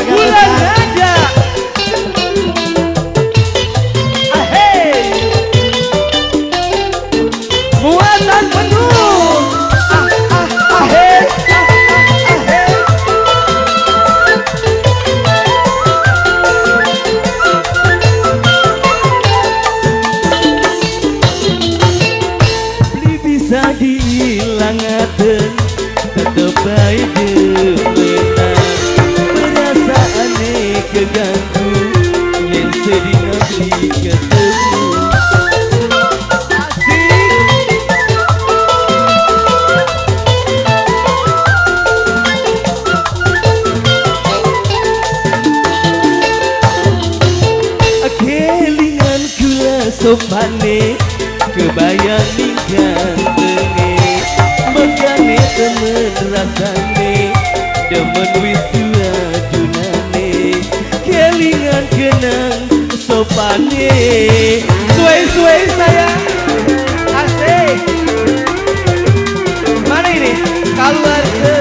Keluarga bulan besar. Aja. Ahey. Muatan penuh. Ah ah ahey. Ah ah ahey. Beli bisa diilangaken tetep bae demenan. Perasaane keganggu yen sedina beli ketemu. Asik. Kelingan kula sopane kebayang ning gantenge. Megane temen rasane demen wis dunane. Kelingan kenang sopane. Suwe-suwe sayang. Asik. Mana ini? Keluarga.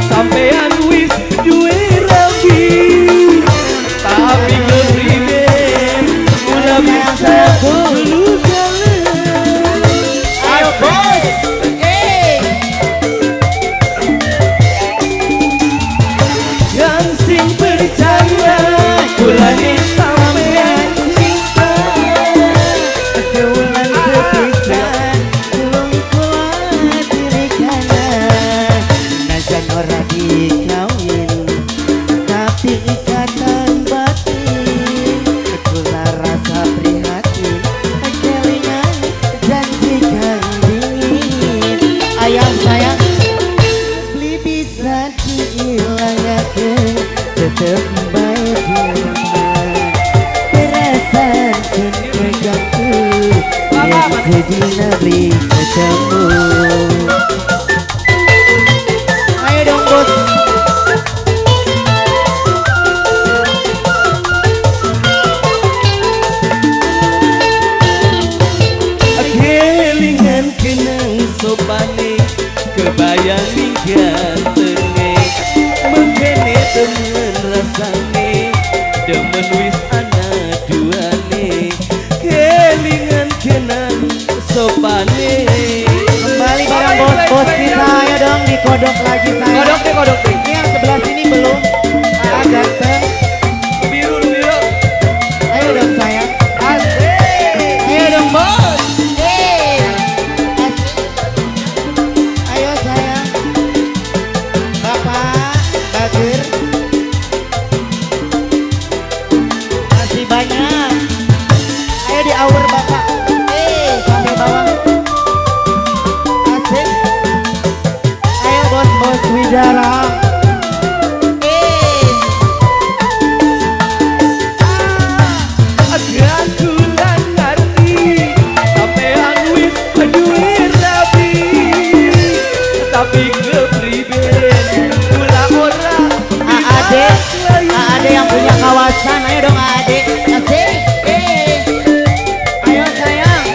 Sampean wis duwe rabi, tapi kepriben kula bisa lugalen. Ayo bos. Yang sing percaya kula ni sampean cinta. Sewulan sepisan tulung kula dirikana. Najan ora dikawin tapi ikatan batin. Kula rasa prihatin kelingan janji kang dingin. Ayam sayang beli bisa diilangaken tetep bae demen. Perasaan sun keganggu yen sedina beli ketemu. Ayo dong bos. Kelingan kenang sopane kebayang ning gantenge. Mengkene temen rasane demen wis ana duane. Kelingan kenang sopane. Kembali dengan bos-bos kita, ayo dong dikodok lagi sayang. Kodok deh, kodok deh. Ini yang sebelah sini belum. Ah, ganteng. Biru biru. Ayo dong sayang. Asik. Ayo dong bos. Ayo sayang. Bapak Bagir. Masih banyak. Ayo diawur bapak. Sampai bawah. Asik. Ayo bos-bos Widara. Aku ngerti sampean wis duwe rabi, tapi kepriben kula ora AAD, AAD yang punya kawasan, ayo dong AAD. Asik. Ayo sayang.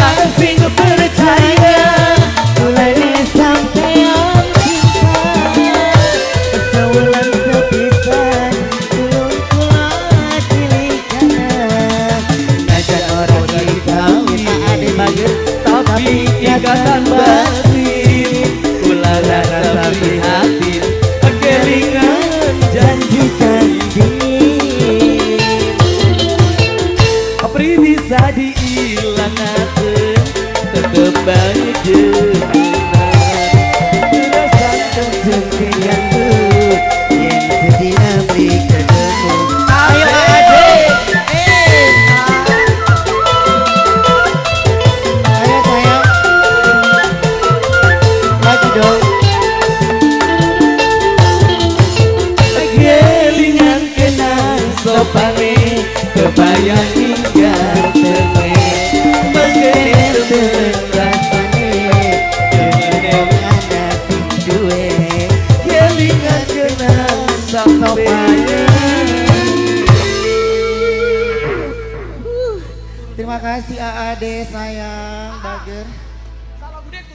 Kang sing percaya Mulane sampean cinta. Sewulan sepisan tulung kula cilikana. Najan ora dikawin AAD Bagir, tapi ikatan batin kula rasa prihatin. Kelingan janji kang dingin. Pri bisa diilangaken tetep bae demenan. Perasaan Sun keganggu yen sedina beli ketemu. Ayo AAD. Ayo sayang. Terima kasih AAD sayang, Bager.